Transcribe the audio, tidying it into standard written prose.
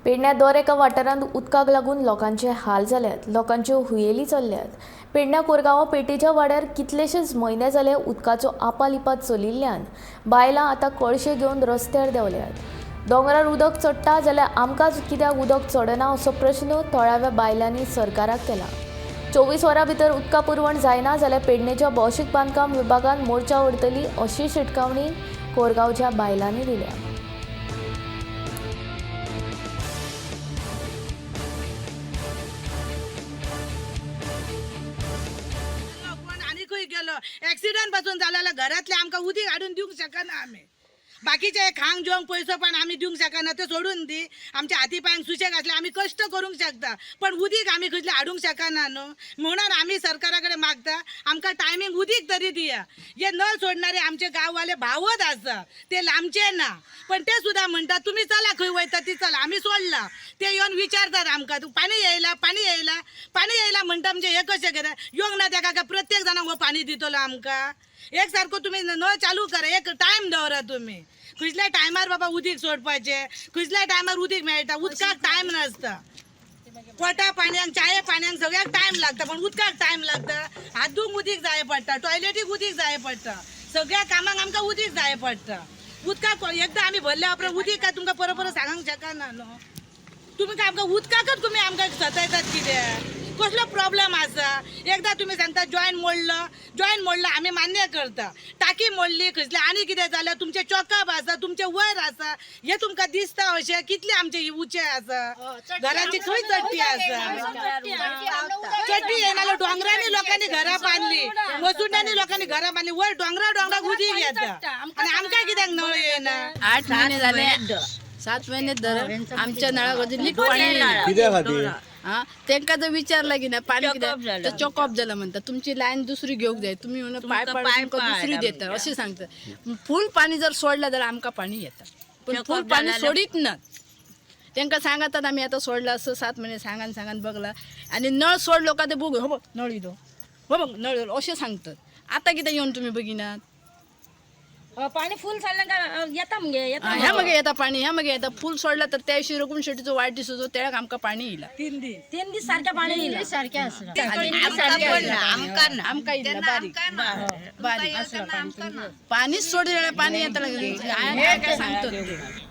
पेडण्या दर एका वाठारांत उदकाक लागून लोकांचे हाल जाल्यात, लोकांच्यो हुयेली चल्ल्यात. पेडण्या कोरगांव पेठेच्या वाड्यार कितलेशेच म्हयने जाले उदकाचो आपालिपा चलिल्ल्यान बायलां आतां कळशे घेवन रस्त्यार देंवल्यात. दोंगरार उदक चडटा जाल्यार आमकांच कित्याक उदक चडना असो प्रश्न थळाव्या बायलांनी सरकाराक केला. 24 वरां भितर उदका पुरवण जायना जाल्यार पेडणेच्या भौशीक बांदकाम विभागान मोर्चा ओडटली अशी शिटकावणी कोरगांवच्या बायलांनी दिल्या. कोण आनी खंय गेलो एक्सिडंट पासून जालो जाल्यार घरांतले आमकां उदीक हाडून दिवंक शकना आमी. बाकीचे खांक जेवंक पयसो पण आमी दिवंक शकना ते सोडून दी. आमच्या हाती पांयांक सुशेग आसले आमी कश्ट करूंक शकता पण उदीक आमी खंयसले हाडूंक शकना न्हू. म्हणून आमी सरकारा कडेन मागता आमकां टायमींग उदीक तरी दिया. हे नळ सोडणारे आमचे गांववाले भावत आसा ते लांबचे ना पण ते सुद्दां म्हणटा तुमी चला खंय वयता ती चला आमी सोडला. ते येवन विचारतात आमकां तूं पाणी येयला पाणी येयला पाणी येयला म्हणटा म्हणजे हे कशें कितें येवंक ना तेका काय प्रत्येक जाणांक हो पाणी दितलो आमकां. एक सारको तुमी नळ चालू करा एक टायम दवरा तुमी खंयसल्या टायमार बाबा उदीक सोडपाचें खंयसल्या टायमार उदीक मेळटा. उदकाक टायम नासता पोटा पाणयांक चाये पाणयांक सगळ्याक टायम लागता पण उदकाक टायम लागता. हात धुवंक उदीक जाय पडटा टॉयलेटीक उदीक जाय पडटा सगळ्या कामाक आमकां उदीक जाय पडटा. उदकाक एकदां आमी भरल्या उपरांत उदीक काय तुमकां परत परत सांगूंक शकना न्हू. तुमी काय आमकां उदकाकच तुमी आमकां सतायतात कितें कसलो प्रॉब्लम आसा. एकदां तुमी सांगता जॉयन मोडलो जॉयन मोडलो आमी मान्य करता. टाकी मोडली खंयसले आनी कितें जालें तुमचें चॉकअप आसा तुमचें वयर आसा हें तुमकां दिसता अशें कितलें आमचें उंचें आसा घराची खंय चडटी आसा चडटी येना जाल्यार दोंगरांनी लोकांनी घरां बांदली मसुंड्यांनी लोकांनी घरां बांदली वयर दोंगरा दोंगराक उदीक येता आनी आमकां कित्याक नळ येना. 8 महिने झाले 7 महिने धर आमच्या नळाक लीक पाणी येयना. कित्या खातीर हा तेंका जर विचारलं की नाही पाणी कित्याक तर चॉकअप झालं म्हणतात तुमची लाईन दुसरी घेवंक जाय तुम्ही म्हणून पाय पाड तुमकां दुसरी देतात अशें सांगतात. फूल पाणी जर सोडलं जाल्यार आमकां पाणी येता पण फूल पाणी सोडीत ना. तेंका सांगतात आमी आतां सोडलं असं 7 महिने सांगान सांगान बघला आनी नळ सोडलो का ते बघ हो बघ नळ इलो हो बघ नळ इलो अशें सांगतात. आतां कितें येवन तुमी बगिनात पाणी फुल जालें काय येता मगे येता ह्या मगे येता पाणी ह्या मगे येता फूल सोडला तर त्या दिवशी रघुम शेटीचो वाढदिवस होतो त्यावेळेक आमकां पाणी येयला. 3 दीस 3 दीस सारकें पाणी येयला सारकें आसता. आमकां येयला बारीक बारीक पाणीच सोडलें पाणी येता लागलें. काय काय सांगतात ते.